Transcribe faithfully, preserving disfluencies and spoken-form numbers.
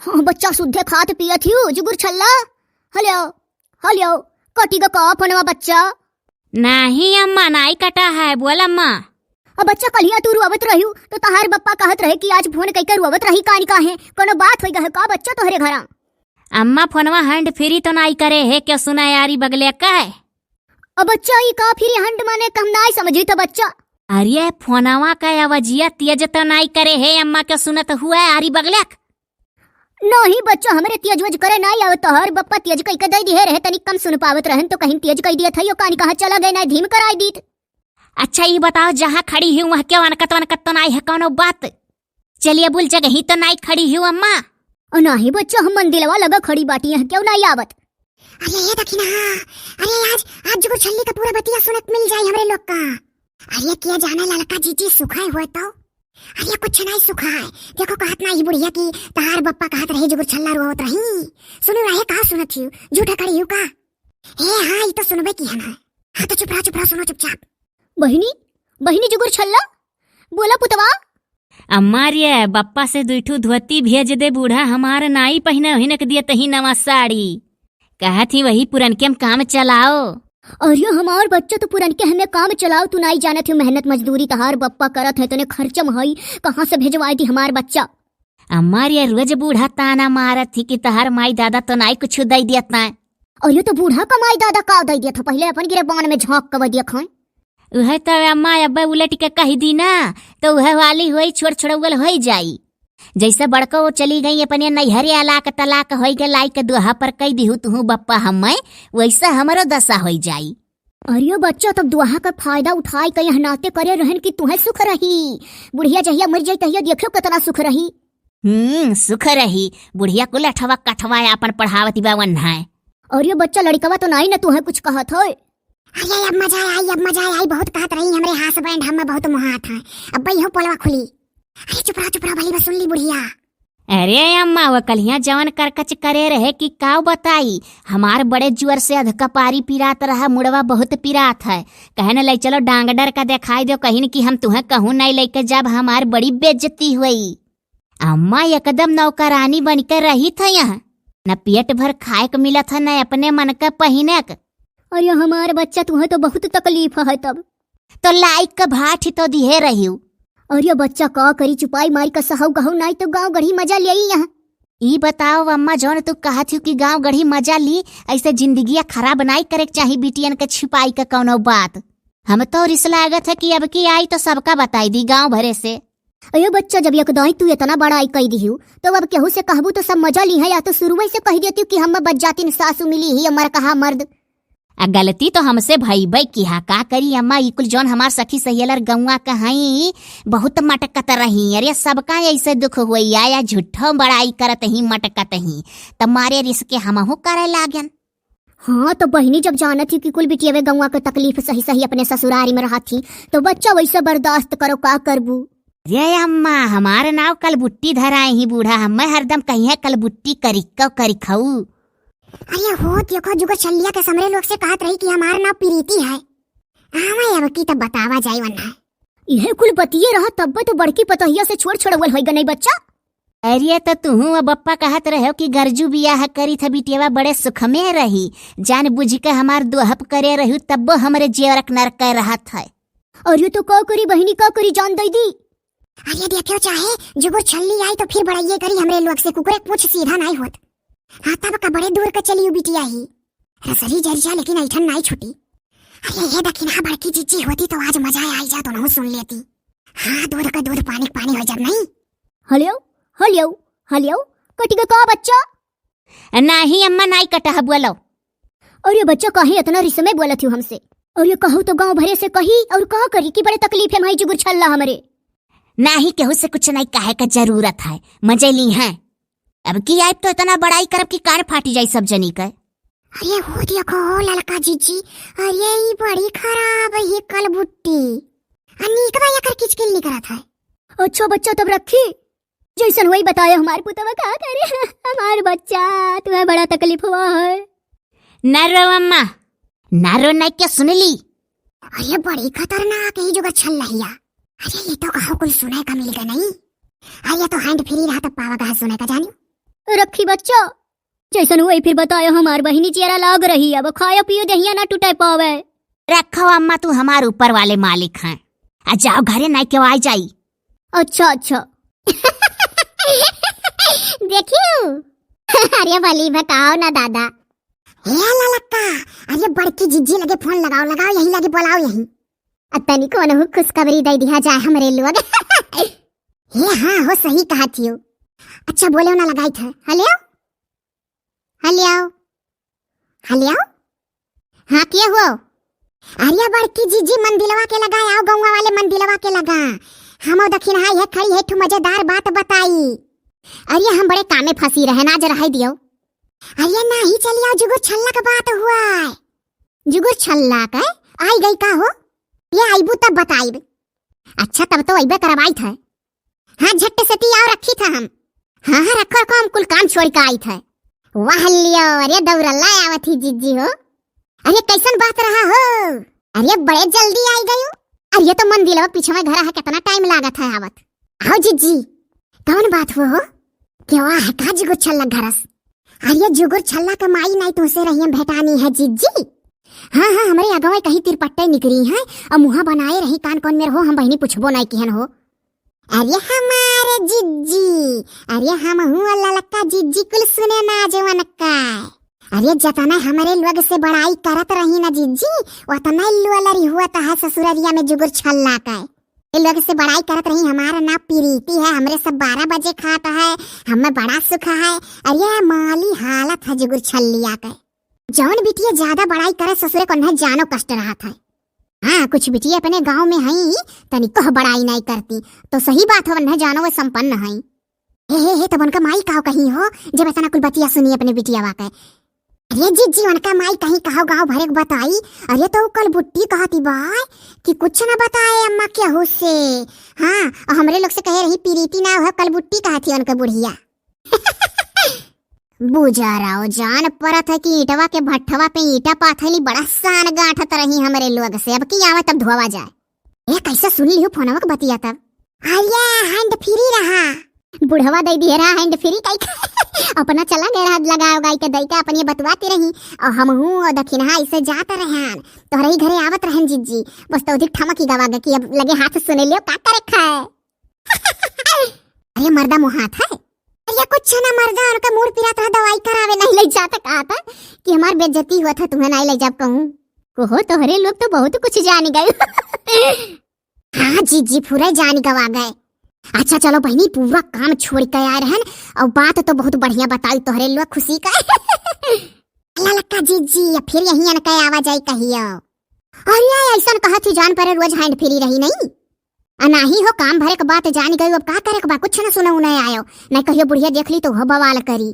हाँ, बच्चा सुद्धे खात पियत हियो, जुगुर छल्ला। हलियो, हलियो, कटी ग का फोनवा बच्चा? नाही अम्मा, नाही कटा है, बोल अम्मा। अब बच्चा कलिया तू रोवत रहियो, तो तहार बप्पा कहत रहे कि आज फोन कइके रोवत रही कानी काहे? कोनो बात होई गए का बच्चा तोहरे घरा? अम्मा फोनवा hand free तो नाही करे है, क्यों सुना यारी बगले का है? अब बच्चा, ई का फिर हंड माने कम नाई समझी तो बच्चा। अरे, फोनवा का आवाजिया तेज तो नाई करे हे अम्मा के सुनत हुआ आरी बगलक? नहीं बच्चा, हमरे तेज वेज करे नाई आवत, तोहर बप्पा तेज कई के दे दिहे रहे, तनी कम सुन पावत रहन तो कहीं तेज कई दिए था, यो कानी कहाँ चला गए, नाई धीम कराई दीत। अच्छा, ई बताओ, जहाँ खड़ी ही वहाँ क्यों अनकत वनकत तो नाई है कौनो बात? चलिए, बुल जगह ही तो नाई खड़ी ही अम्मा। ओ नाही बच्चा, हम मंदिलवा लगा खड़ी बाटी, यहाँ क्यों नाई आवत? अरे ये दखिनहा, अरे आज, आज जुगुर छल्ली का पूरा बतिया सुनत मिल जाई हमरे लोग का। अरे किया जाने ललका जीजी सुखाए हुए तो? अरे कुछ नाई सुखाए। देखो कहत नाई बुढ़िया की तहार बप्पा कहत रही जुगुर छल्ला रोवत रही। सुनो रहे का सुनत हियो? झूठा खड़ी हियो का? हे हाँ, ई तो सुनबे की है ना। हाँ तो चुप रहा, चुप रहा, सुनो चुपचाप। बहिनी, बहिनी जुगुर छल्ला, बोला पुतवा। अम्मा रे, बप्पा से दुई ठू धोती भेज दे, बूढ़ा हमार नाई पहिने हिनक दिए तही नवा साड़ी। कहत ही वही पुरनके में काम चलाओ। अरे हमार बच्चा तो पुरनके हमें काम चलाओ, तू नाई जानत ही मेहनत मजदूरी तहार बप्पा करत है, तने खर्चा में हई, कहाँ से भेजवाई दी हमार बच्चा? अम्मा रे, रोज बूढ़ा ताना मारत ही कि तहार माई दादा तो नाई कुछ दे दियत ना। अरे तो बूढ़ा का माई दादा का दे दियत है, पहले अपन गिरे बान में झाँक के देखा। उहे तो अम्मा अब्बे उलट के कह दी ना, तो उहे वाली होई, छोड़ छोड़ौल होई जाई। जैसे बड़को चली गई अपने नैहरे, अलाक तलाक होई के लाई के दुहा पर कई दिहु तुहू बप्पा हमें, वैसे हमरो दशा होई जाई। अरे बच्चा, तब दुहा का फायदा उठाई के यह नाते करे रहन कि तुहे सुख रही। बुढ़िया जहिया मर जाई तहिया देखियो कितना सुख रही। हम्म, सुख रही। बुढ़िया कुल अठवा कठवा अपन पढ़ावती बा वन्हा। अरे बच्चा, लड़कवा तो नाई ना तुहे कुछ कहत होय। अरे अब मजा आई, अब मजा आई, बहुत कहत रही हमरे husband, हम बहुत मुहात है। अब इहो पोलवा खुली। अरे चुप रहा, चुप रहा, भली बस सुन ली बुढ़िया। अरे अम्मा, वो कलिया जवन करकच करे रहे कि काव बताई, हमार बड़े जोर से अधकपारी पिरात रहा, मुड़वा बहुत पिरात है। कहे न ले चलो डांगडर का दिखाई दो, कहिन कि हम तुहे कहूँ नहीं लेके जाब, हमार बड़ी बेइज्जती हुई। अम्मा एकदम नौकरानी बन के रही था यहाँ, न पेट भर खाए के मिलत है, न अपने मन का पहिने के। अरे हमार बच्चा, तुहे तो बहुत तकलीफ है तब। तो लाइक के भाठ तो दिहे रहियो। अरे बच्चा, का करी, चुपाई मारी का सहौ गहौ नाई तो गाँव गढ़ी मजा ले आई यहाँ। ई बताओ अम्मा, जौन तू कहत हियो कि गाँव गढ़ी मजा ली, ऐसे जिंदगिया खराब नाई करे के चाही बिटियन के छिपाई के कौनो बात। हम तो रिस लागत है कि अब की आई तो सबका बताई दी गाँव भरे से। अयो बच्चा, जब यकदाई तू इतना बड़ाई कई दिहू, तो अब केहू से कहबू तो सब मजा ली है, या तो शुरुए से कह देती कि हम बज्जातिन सासू मिली ही, मर कहा मर्द। आ गलती तो हमसे भई बई की हा, का करी अम्मा, ई कुल जौन हमार सखी सहेलर गौवा के हई, बहुत मटकत रही। अरे सबका ऐसे दुख होई, या झूठो बड़ाई करत ही, मटकत ही, तब मारे रिस के हमहू करे लागन। हाँ, तो बहिनी जब जानत ही कि कुल बिटियवे गौवा के तकलीफ सही सही अपने ससुरारी में रहत ही, तो बच्चा वैसे बर्दाश्त करो, का करबू? रे अम्मा, हमार नाव कलबुट्टी धराए ही बूढ़ा, हमें हरदम कहिए कलबुट्टी करिकौ करिखऊ। अरे हो, देखो जुगुर छल्लिया के समरे लोग से कहत रही कि हमार नाव प्रीति है। आवे अब की तब बतावा जाई वन्ना। इहे कुल बतिये रहा तब तो बड़की पतोहिया से छोड़ छोड़वल होई गनई बच्चा। अरे, तो तुहूँ अब बप्पा कहत रहो कि गरजू बियाह करी था बिटियावा बड़े सुख में रही, जान बुझ के हमार दोहप करे रहू, तब्बो हमरे जेवरक नरक रहत है। अरे, तो का करी बहिनी, का करी जान दई दी? अरे, देखियो, चाहे जुगुर छल्ली आई तो फिर बड़ाइये करी हमरे लोग से, कुकुरे पूछ सीधा नाई होत। हाँ, तब का बड़े दूर का चली उ बिटिया ही। रसरी जर जा, लेकिन ऐठन नाई छुटी। अरे, ये दखिनहा बड़की जिज्जी होती तो आज मजा आई जा, दोनों सुन लेती। हाँ, दूध का दूध, पानी का पानी हो जात नहीं। हलियो, हलियो, हलियो, कटि ग का बच्चा? नाही अम्मा, नाही कटह, बोलो। अरे बच्चा, काहे इतना रिस में बोलत हो हमसे? अरे कहू तो गाँव भरे से कही, और का करी कि बड़े तकलीफ है माई जुगुर छल्ला हमरे। नाही, केहू से कुछ नाही कहे का जरूरत है, मजे ली हैं। अब की आइब तो इतना बड़ाई करब कि कान फाटी जाई सब जनी के। अरे हो देखो हो ललका जीजी, अरे ई बड़ी खराब है कलबुट्टी। आ नीक बा एकर किचकिल निकरत है। अच्छा बच्चा, तब रखी, जैसन वही बताए हमार पुतवा का करे। हमार बच्चा, तुम्हें बड़ा तकलीफ हुआ है। न रो अम्मा, न रो, नहीं क्या सुन ली? अरे बड़ी खतरनाक है जुगुर छल्लहिया। अरे ये तो कहो कुल सुने का मिल गया नहीं। अरे ये तो hand free रहा तब पावा कहा सुने का जानी। रखी बच्चा, जैसन हुई फिर बतायो, हमार बहिनी जियरा लाग रही, अब खायो पियो देहिया ना टूटे पावे। रखो अम्मा, तू हमार ऊपर वाले मालिक हैं। आ जाओ घरे, नाई के आई जाई। अच्छा, अच्छा। देखियो। अरे भली बताओ ना दादा। हे ललका, अरे बड़की जिज्जी लगे फोन लगाओ, लगाओ यहीं लगे, बोलाओ यहीं। अब तनी कोनो खुशखबरी दे दिया जाए हमरे लोग। हे हाँ हो, सही कहा थियो। अच्छा बोले ना लगाई था। हेलो? हेलो? हेलो? हाँ, के हुआ? अरे बड़की जिज्जी मंदिलवा के लगा, आओ गौवा वाले मंदिलवा के लगा। हम दखिनहा है खड़ी है, ठू मजेदार बात बताई। अरे हम बड़े कामे फंसी रहे ना, आज रहे दियो। अरे नाही चली आओ, जुगुर छल्ला का बात हुआ है। जुगुर छल्ला का? आई गई का हो? ये आईबू तब बताइब। अच्छा तब तो अइबे करवाई था। हाँ झट्टे से ती आओ, रखी था हम। हाँ हाँ रखो रखो, हम कुल काम छोड़ के आई था। वाह लियो, अरे दौड़ल्ला आवत ही जिज्जी हो। अरे कैसन बात रहा हो? अरे बड़े जल्दी आई गयो। अरे ये तो मंदिलवा पीछे में घर है, कितना टाइम लागत है आवत। आओ जिज्जी, कौन बात हुआ हो? केवा है का जुगुर छल्ला घरस? अरे जुगुर छल्ला का माई नाई तुमसे रहियम भेटानी है जिज्जी। हाँ हाँ, हमरे अगवे कहीं तिरपट्टे निकरी हैं और मुँहा बनाए रही कान कौन मेर हो, हम बहिनी पुछबो नाई किहन हो। अरे हमारे जिज्जी, अरे हम हुआ ललका जिज्जी कुल सुने ना जवन का। अरे जतना हमरे लोग से बड़ाई करत रही ना जिज्जी, ओतना लोलरी हुआ तहा ससुररिया में जुगुर छल्ला का। ए लोग से बड़ाई करत रही, हमारा नाम प्रीति है, हमरे सब बारह बजे खात है, हमें बड़ा सुख है। अरे माली हालत है जुगुर छल्लिया के। जौन बिटिया ज्यादा बड़ाई करे ससुरे को न जानो कष्ट रहत है। हाँ, कुछ बिटिया अपने गांव में हई, तनिको बड़ाई नहीं करती, तो सही बात हो, न जानो वो संपन्न हई। हे हे हे, तब उनका माई का कही हो, जब इतना कुल बतिया सुनी अपने बिटिया के। अरे जिज्जी, उनका माई कहीं कहो गाँव भरे के बताई। अरे तो कल बुट्टी कहती बाय कि कुछ न बताए अम्मा केहू से। हाँ, और हमरे लोग से कहे रही प्रीति ना हो, कल बुट्टी कहती उनके बुढ़िया। बुझा रहो, जान परत है कि ईंटवा के भट्ठवा पे ईंटा पाथली बड़ा सान गांठत रही हमरे लोग से। अब की आवे तब धोवा जाए। ए, कैसे सुन लियो फोनवा के बतिया तब? अरे, hand free रहा। बुढ़वा दे दिए रहा hand free काई। अपना चला गए रहा लगाओ गाई के दई के अपनी बतवाती रही। और हम हूँ और दखिनहा ऐसे जात रहन। तोहरे ही घरे आवत रहन जिज्जी। बस तो अधिक ठमक ही गवा गए कि अब लगे हाथ सुने लियो का करे खाए। अरे मर्दा मोहात है। अरे कुछ ना मर्दा, उनका मूड़ पिरात रहा दवाई करावे नहीं ले जाता कहा था कि हमार बेइज्जती हुआ था तुम्हें नहीं ले जाब कहूँ। ओहो तोहरे लोग तो बहुत कुछ जान गए। हाँ जिज्जी, पूरा जान गवा गए। अच्छा चलो बहिनी, पूरा काम छोड़ के आए रहन और बात तो बहुत बढ़िया बताई तोहरे लोग खुशी का। ललका जिज्जी, फिर यहीं अनके आवा जाई कहियो। अरे ऐसन कहत ही जान परे रोज hand free रही नहीं। आ नाही हो काम भरे के बात जान गई, अब का करे के बा, कुछ ना सुने उन्हें आयो, नहीं कहियो बुढ़िया देख ली तो हो बवाल करी।